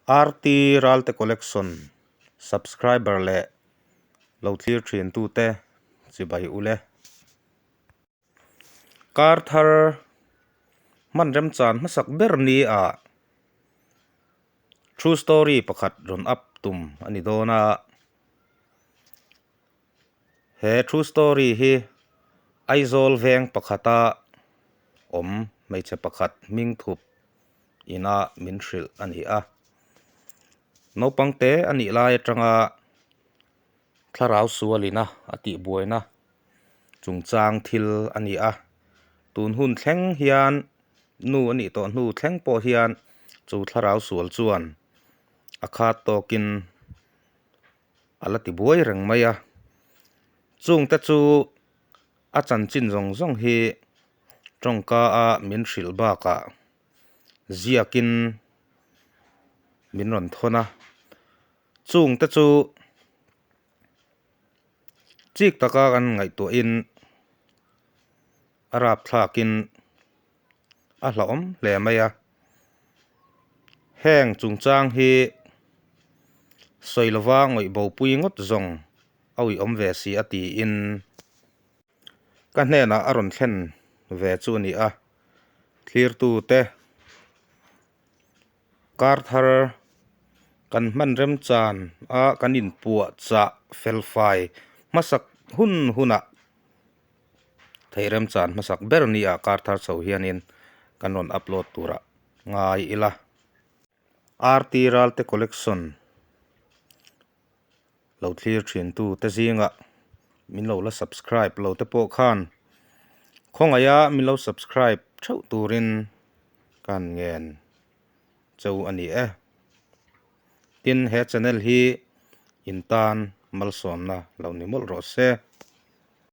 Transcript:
RT Ralte Collection subscriber leh lo thlir thin tute chibai ule. Kar thar hman remchan hmasak ber ni ah true story pakhat rawn up tum a ni dawn a. He true story hi Aizawl veng pakhata awm hmeichhe pakhat hming thup ina min hrilh a ni a. Naupang te a nih lai atanga thlarau sualina a tihbuaina chungchang thil a ni a. Tun hun thleng hian nu a nih tawh hnu thleng pawh hian chu thlarau sual chuan a khat tawkin a la ti buai reng mai a. Chungte chu a chanchin zawng zawng hi tawngka a min hrilh bakah ziakin min rawn thawn a. Chungte chu chik taka kan ngaihtuahin a rapthlakin a hlauhawm hle mai a. Heng chungchang hi sawi lova ngawih bopui ngawt zawng a uiawm ve si a tiin ka hnenah a rawn thlen ve chu a ni a, thlirtute Kar thar kan hman remchan a kan inpuah chah fel fai hmasak hun hunah theih remchan hmasak ber nia kar thar chho hianin kan rawn upload turah ngai ila. RT Ralte Collection Lo thlir thin tu te zingah min lo la subscribe lo te pawh khan khawngaih a min lo subscribe theuh turin ka han ngen cheu a ni e. Tin he channel hi in tan malsawmna lo ni mawlh rawh se.